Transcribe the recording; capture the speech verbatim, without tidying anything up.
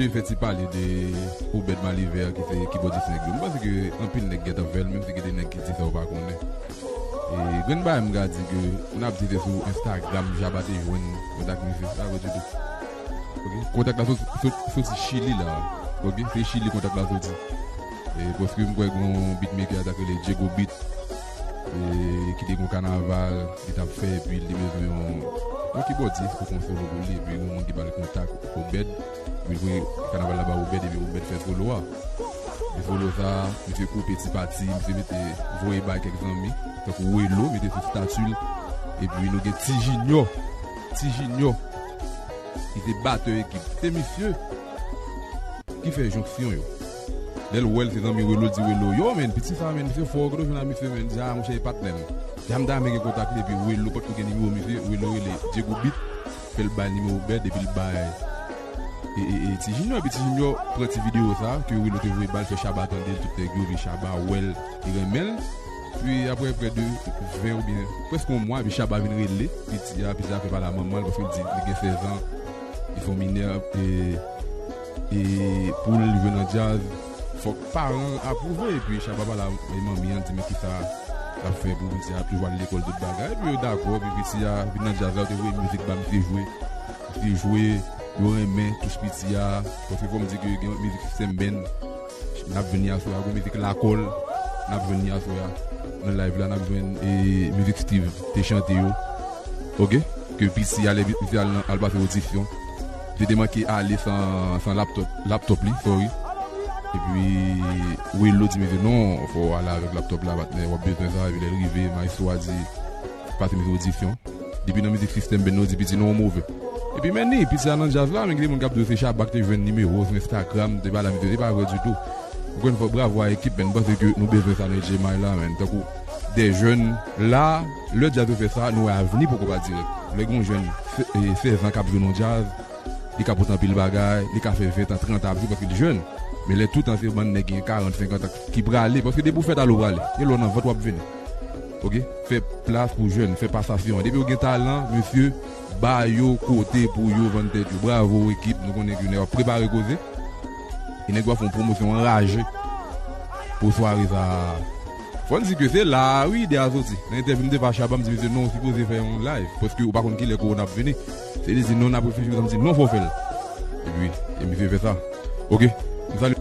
Fè ti pale de Obed Malivè ki se kibòdis nèg yo. M panse ke anpil nèg gentan fè l, menm si gen de nèg ki di sa yo pa konnen. E grenn bagay m ka di ke n ap di se sou Instagram Shabba te jwenn kontak misye, sa vre ditou. Ok, kontak la sot- sot- soti Chili la. Ok, se Chili kontak la soti. E paske m kwè gon beatmaker a ta rele Diego Beat, e ki te gon kanaval li t ap fè, epi li te bezwen yon yon kibòdis pou konsolo pou li, epi yon moun ki ba l kontak Obed, epi l voye kanaval la ba Obed, epi Obed fè solo a. Epi solo sa, misye koupe ti pati, misye mete voye bay kèk zanmi, tankou Welo, mete sou stati l, epi nou gen Ti Junior, Ti Junior, ki se batè ekip. Se misye ki fè jonksyon yo. Lè l wè l se zanmi Welo, l di Welo, yo, men, piti sa, men, misye fò, kote w jwenn a misye, men, di, a, monchè, e patnè m. Di a m ta renmen gen kontak li, epi Welo, potko gen nimewo misye, Welo rele Diego Beat, fè l bay nimewo Obed, epi l bay e, e, e, Ti Junior, epi Ti Junior pran ti videyo sa, ke Welo te voye ba l, fè Shabba tande l, tout nèg yo, epi Shabba wè l, li renmen l. Epi apre prè de ven oubyen prèske yon mwa, epi Shabba vin rele piti a, piti a fè pale a manman l, paske l di li gen sèz an, li se yon minè, e, e pou l jwe nan djaz, fòk paran apwouve, epi Shabba pale a manmi an, di men kisa l ap fè pou piti a, ap toujou al lekòl, tout bagay, epi yo dakò, epi piti a vin nan djaz la, yo te voye mizik ba misye jwe, misye jwe, yo renmen touch piti a, paske fò m di ke gen mizik Sistèm Band, n ap jwenn li aswè a, gon mizik Lakòl, n ap jwenn li aswè a. Nan live la, n ap jwenn e, mizik Steve te chante yo. Ok? Ke piti a, lè piti a al, al pase odisyon. Li te manke ale san, san laptop, laptop li, sorry. Epi, Welo di misye, non, fò w ale avèk laptop la, patnè, w ap bezwen sa, epi lè l rive, maestro a di, pase misye odisyon. Depi nan mizik Sistèm Band, yo di piti non move. Epi men ni, piti a nan djaz la, men gen de moun k ap di w se Shabba ki te jwenn nimewo sou Instagram, te pale a misye, se pa vre ditou. Ankò yon fwa, bravo a ekip, men m panse ke nou bezwen sa nan H M I la, men. Tankou de jèn la, lè djaz yo fè sa, nou wè avni poko pa dirèk. Lè gen yon jèn se- e, sèz an k ap jwe nan djaz, li ka pote anpil bagay, li ka fè ven an, trant an ap jwe paske li jèn. Men lè tout an se bann nèg gen karant, senkant an ki prale, paske depi w fèt ale w prale, e lè w nan vant w ap vini. Ok? Fè plas pou jèn, fè pasasyon an. Depi yo gen talan, mesye, ba yo kote pou yo vann tèt yo. Bravo ekip, nou konnen ke nou ap prepare koze. E nèg yo ap fè yon pwomosyon anraje pou sware sa. Fò n di ke se la a, wi, ide a soti. Nan entèvyou m te fè a Shabba, m di mesye, non, ou sipoze fè yon live, paske ou pa konn kilè kowona ap vini. Se li di non, n ap reflechi, m di non, fò w fè l. Epi, e misye fè sa. Ok? M salye